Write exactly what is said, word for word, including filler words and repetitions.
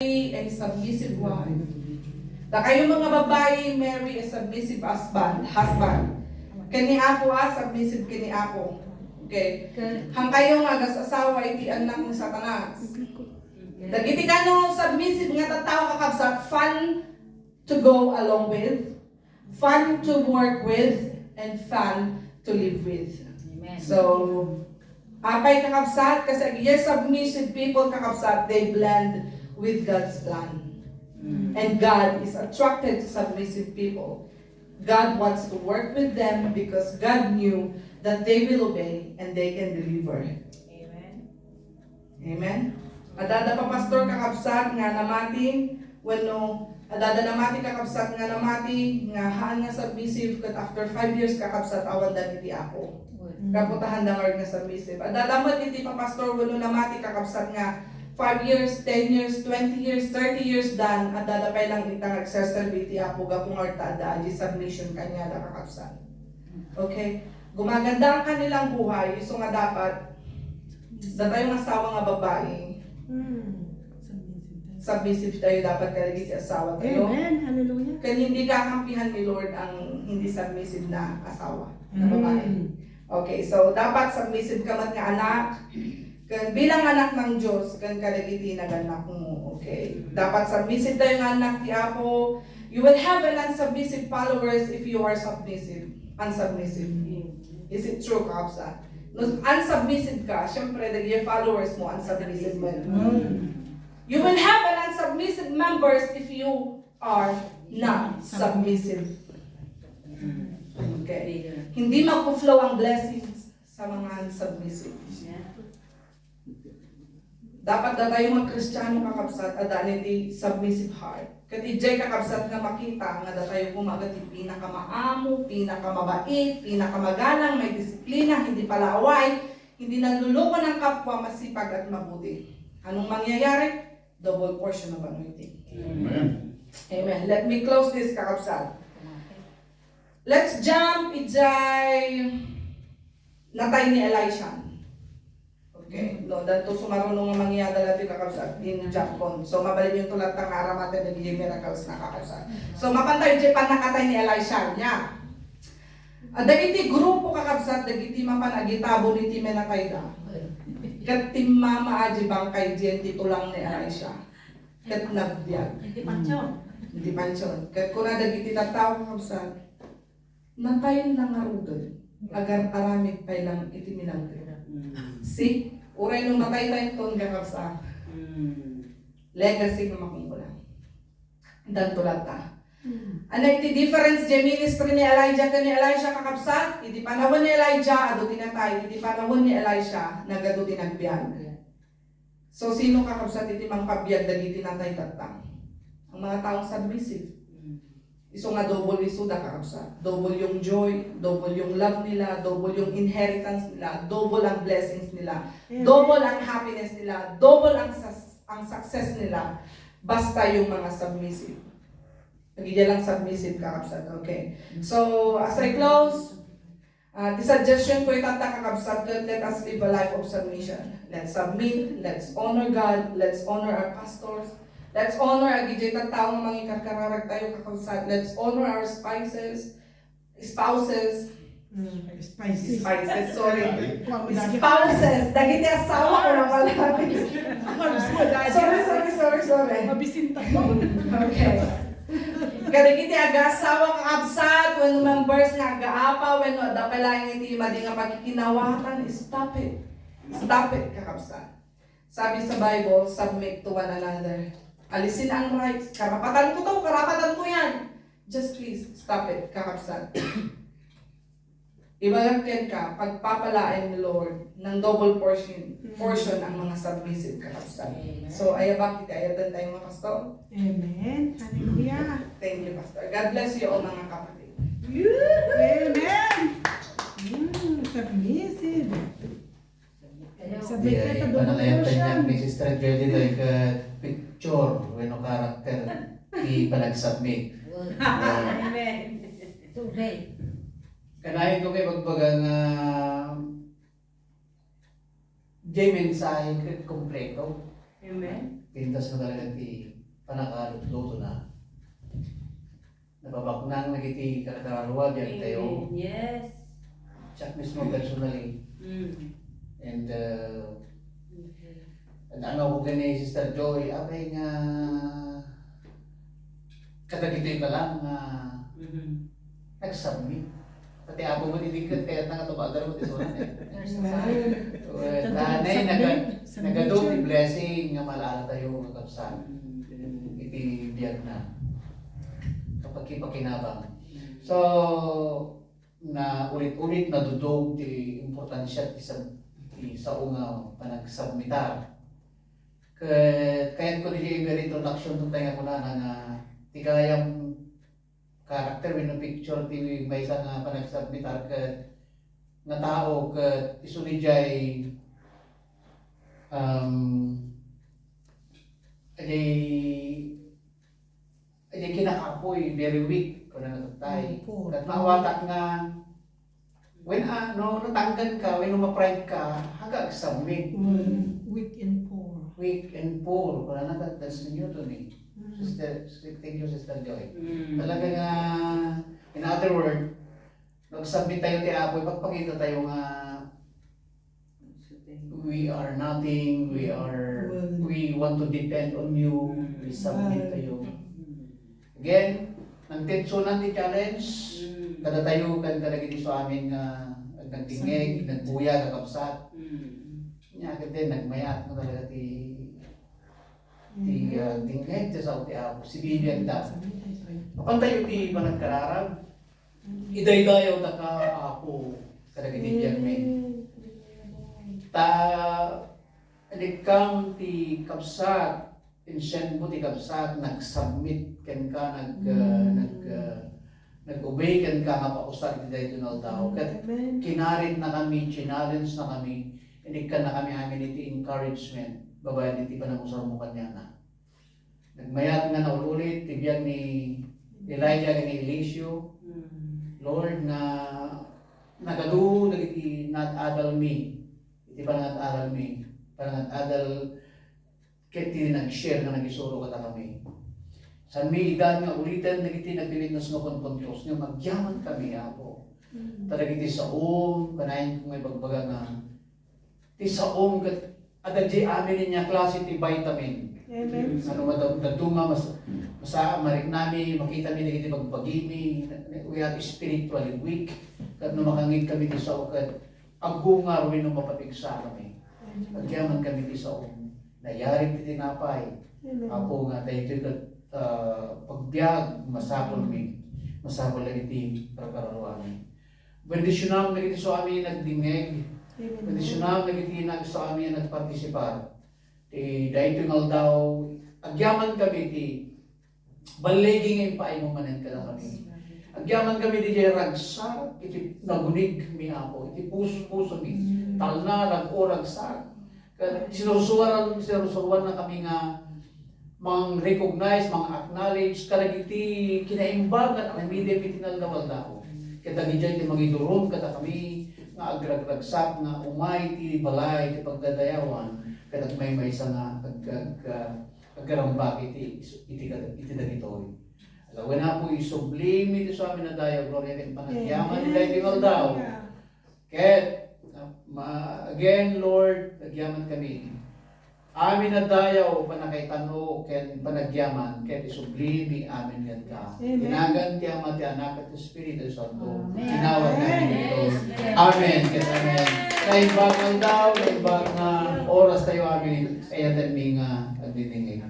a submissive wife. Dakayo mga babayi, marry a submissive husband, husband. Ken ni Apo, ah, submissive ken ni Apo. Okay. Hankayo nga agas-asawa iti annak ni Satanas. Dagiti kano submissive nga tattao, kakabsat, fun to go along with, fun to work with, and fun to live with. Amen. So, apay, kakabsat, kasi, yes, submissive people, kakabsat, they blend with God's plan. Mm. And God is attracted to submissive people. God wants to work with them because God knew that they will obey and they can deliver. Amen. Amen. Adda da pa, pastor, kakabsat nga namati, wenno adda da namati, kakabsat nga namati, nga haan nga submissive, ket after five years, kakabsat, awan da iti Apo. Mm. Kaputahan da nga submissive. Adda da met iti pa, pastor, wenno namati, kakabsat, nga five years, ten years, twenty years, thirty years dan, adda da pay lang ita nga agserserbi iti Apo gapu nga adda, adda adi submission kaniada, kakabsat. Okay? Gumaganda ang kanilang buhay, isu nga dapat, datayo nga asawa nga babayi, Hmm. Submissive tayo. Submissive tayo dapat kadagiti asawa tayo. Amen. Hallelujah. Ken hindi kakampihan ni Lord ang hindi submissive na asawa, na babayi. Mm. Okay, so dapat submissive ka met nga anak, ken bilang anak ng Diyos, ken kadagiti nagannakmo. Okay. Dapat submissive tayo nga anak ti Apo. You will have an unsubmissive followers if you are submissive, unsubmissive. Is it true, kakabsat? No, unsubmissive ka, syempre, dagiti followers mo, unsubmissive man. Mm. You will have an unsubmissive members if you are not submissive. Okay. Hindi mag-flow ang blessings sa mga unsubmissive. Dapat datayo nga Kristiano, kakabsat, adda iti submissive heart. Ket idiay, kakabsat, nga makita nga datayo koma ket ti pinakamaamo, pinakamabait, pinakamagalang, may disiplina, hindi palaaway, hindi nanluloko ng kapwa, masipag at mabuti. Anong mangyayari? Double portion of anointing. Amen. Amen. Let me close this, kakabsat. Let's jump idiay natay ni Elisha. Okay, no, danto sumaruno nga mangyada dati, kakabsat, in Japon. So, mabalinyo to latta nga aramaten dagiti miracles na, kakabsat. So, mapan tayo di pannakatay ni Elisha, nia. Adda iti grupo, kakabsat, dagiti mapan agitabon iti minatayda. Ket timmama a di bangkay diay ti tulang ni Elisha. Ket nagbiag. Iti pansion. Iti pansion. Ket kuna dagiti tattao, kakabsat, natayen la ngaruden, agar-aramid pay lang iti milagro. Mm. See? Uray no matay tayo ton, kakabsat. Mm. Legacy nga makungkulang. Danto latta. Mm. Ania iti difference diay ministry ni Elijah ken ni Elisha, kakabsat? Iti panawen ni Elijah, adu ti natay. Iti panawen ni Elisha, nagadu ti nagbiag. Yeah. So, sino, kakabsat, iti mangpabiag dagiti natay tatta? Ang mga taong submissive. Mm. Isu nga double isuda, kakabsat. Double yung joy, double yung love nila, double yung inheritance nila, double ang blessings nila, Amen. Double ang happiness nila, double ang sus-, ang success nila. Basta yung mga submissive. Pag lang submissive, kakabsat. Okay. So, as I close, Ah, ti suggestion ko itatta, kakabsat, ket let us live a life of submission. Let's submit, let's honor God, let's honor our pastors, let's honor agidiay tattao nga mangikarkararag tayo, kakabsat. Let's honor our spices, spouses, Mm, spices. Spices, sorry. Spouses. Dagiti asawa ko na pala. Sorry, sorry, sorry, sorry. Mabisinta ko. Okay. Kadagiti aga-asawa, kakabsat, wenno members nga aga-apa, wenno adda pay laeng iti madi nga pagkikinawatan, stop it. Stop it, kakabsat. Sabi sa Bible, "Submit to one another." Alisin ang rights. Karapatan ko to, karapatan ko yan. Just please, stop it, kakabsat. Ibagak kenka, pagpapalaen ni Lord ng double portion, portion ang mga submissive, kakabsat. Amen. So, ayabak iti ayatan tayo, mga pastor. Amen. Hallelujah. Thank you, Pastor. God bless you all, mga kapatid. Amen. Mm, submissive. Submit kayo to double portion. Pananayan tayo ni Misis Treadwell dito, eh, ka picture, wenno character, ti panagsubmit. Amen. Today. Kanayon ko kayo magbaga nga, diay mensahe ket kompleto. Amen. Pintas na talaga ti panakalutlutona. Nababaknang na iti karkararua, biag tayo. Amen. Yes. Siak mismo personally. Mm. And, uh, Okay. Ano ko kani, Sister Joy, apay nga kadagitoy ka lang nga Mhm. nag-submit. Pati Apo mo, di ket kayatna nga tumagal mo, di ba? Amen. Well, Tanto nanay, nag-submit, naga-, submit nagadu ti yun. Blessing nga malala tayo, kakabsat. Mm. Iti biag na. Kapag kipakinabang. Mm. So, na ulit-ulit nadudog ti importansya ti sab-, ti sao nga panagsubmitar. Ket kayatko diay very introduction to tayo nga kunana nga ti gayam character wenno picture ti maysa nga panagsubmitar ket nga tao ket isu diay, um, diay Ay, kinakapoy, very weak, kunana tattay. Mm, poor. Ket maawatak nga, when, ah, no, natanggan ka, wenno ma-pride ka, haga agsubmit. Mm, weak and poor. Weak and poor, kunana ket, that's the Newton eh. Mm. Sister, thank you, Sister Joy. Mm. Talaga nga, in other word, Nagsubmit tayo ti Apo, ipagpakita tayo nga we are nothing, we are, we want to depend on you, we submit to you. Again, nangtetsonan ti challenge, kadatayo, ken kadagiti suamin nga nagdingngeg, nagbuya, kakabsat. Nya, ket nagmayat na talaga ti, ti, ah, dingngeg ti sao ti Apo, sibibiagda. Apan tayo ti panagkararag, Idaydayawdaka, Apo, kadagiti biagmi. Ta, inikkan ti kabsat, insenmo ti kabsat, nagsubmit kenka, nag-, ah, nag-, ah, nag-obey kenka nga pausar iti daytoy nga aldaw. Ket kinaritnakami, challenge-nakami, inikkannakami amin iti encouragement, babaen iti panamusarmo kaniana. Nagmayat nga naul-ulit ti biag ni Elijah ken ni Eliseo. Mm. Lord, nga nagadu dagiti naad-adalmi, iti panangat-adalmi, panangat-adal ket ti nag-share nga nagisuro kadakami. Saanmi idan nga uliten dagiti nagwitness nga punpuntos, nga agyamankami, Apo. Mm. Ta dagiti saom, kanayon nga ibagbaga nga Ti saom ket adda diay amin nga klase ti vitamin. Amen. Ano, madam-, dadduma, mas-, masa-, mariknami, makitami dagiti bagbagimi, we are spiritually weak. Ket no makangngeg kami ti sao ket agungar wenno mapapigsakami. Amen. Agyamankami ti saom. Nayarig ti tinapay. Amen. Apo nga, daytoy ket, ah, pagbiag, masapulmi. Masapul dagiti karkaruami. Bendisionam dagiti suami nagdingngeg. Amen. Bendisionam dagiti nagsuami a nagpartisipar. Ti daytoy nga aldaw, agyamankami ti balligi nga impaaymo manen kadakami. Agyamankami diay ragsak iti nagunigmi, Apo, iti puso-pusomi. Talna, rag-o, ragsak. Ket sinusuaran-, sinusuruannakami nga mang-recognize, mang-acknowledge kadagiti kinaimbagan a aramidem iti naldaw-aldaw. Ket dagidiay ti mangiduron kadakami nga agragragsak nga umay ti balay ti pagdadayawan ket agmaymaysa nga ag-, ag-, ah, agarambak iti, iti, iti dagitoy. Lawen, Apo, isublim iti suamin a dayaw, gloria ken panagyaman iti daytoy nga aldaw. Ket, ma-, again, Lord, agyamankami. Amin a dayaw, pannakaitan-o, ken panagyaman, ket isubli mi amin kenka. Amen. Iti nagan ti Ama, ti Anak, ket ti Espiritu Santo. Amen. Inawat namin ito. Amen. Amen, ket amen. Naimbag nga aldaw, naimbag nga oras tayo amin, ayatenmi nga agdidingig.